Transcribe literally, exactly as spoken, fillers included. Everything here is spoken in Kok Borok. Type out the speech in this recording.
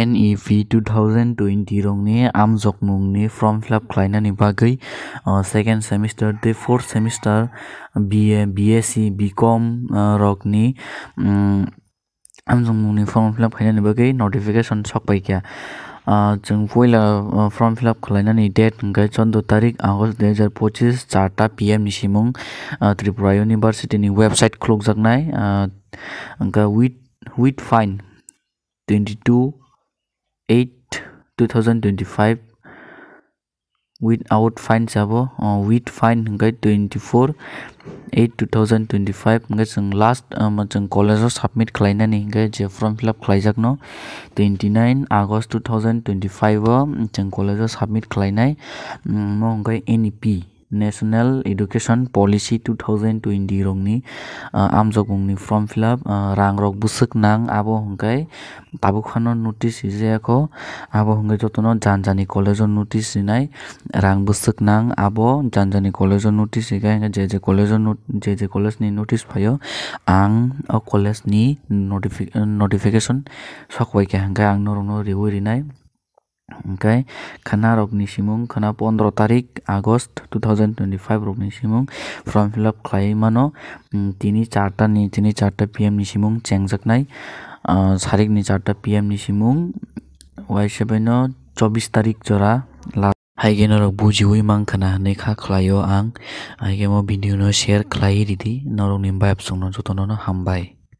N E P two thousand twenty rokni amjokmungni form fill up khlainani bagwi, uh, second semester tei fourth semester B A, B S C, B com, uh, rokni, um, amjokmungni form fill up khainani bagwi notification sok paikha. Uh, chwng puila, uh, form fill up khlainani date hwnkhe chaudo tarik August dui hazar pochis, charta P M ni simung, uh, Tripura University ni website khulukjaknai, uh, hwnkhe with, with fine twenty-two eight two thousand twenty-five, without fine sabo, uh, with fine hwnkhe twenty-four eight two thousand twenty-five hwnkhe chwng last, um, chwng college o submit khlainani hwnkhe je form fill up khlaijakno twenty-nine August two thousand twenty-five o chwng college o submit khlainai, um, mo hwnkhe N E P, National Education Policy two thousand twenty rokni, uh, amjokmungni form fill up, uh, rang rok bwswk nang abo hwnkhe tabuk phano notice rijaya kho, abo hwnkhe jotono jani jani college o notice rinai, rang bwswk nang abo jani jani college o notice rikha, hwnkhe je je college o not-, je je college ni notice phaio, ang o college ni notifi-, notification sok bai kha, hwnkhe ang norokno riwi rinai. Hwnkhe khwna rokni simung khwna pondro tarik August two thousand twenty-five rokni simung form fill up khlai mano, mm, tini charta ni, tini charta P M ni simung chengjaknai, ah, sarikni charta P M ni simung, uaisa bai no chobbish tarik jora la-, hai khe norok bujiwi mankha na hinwi kha khlaio ang, hai khe mo video no share khlai ridi norokni bayapsongno jotono no hambai.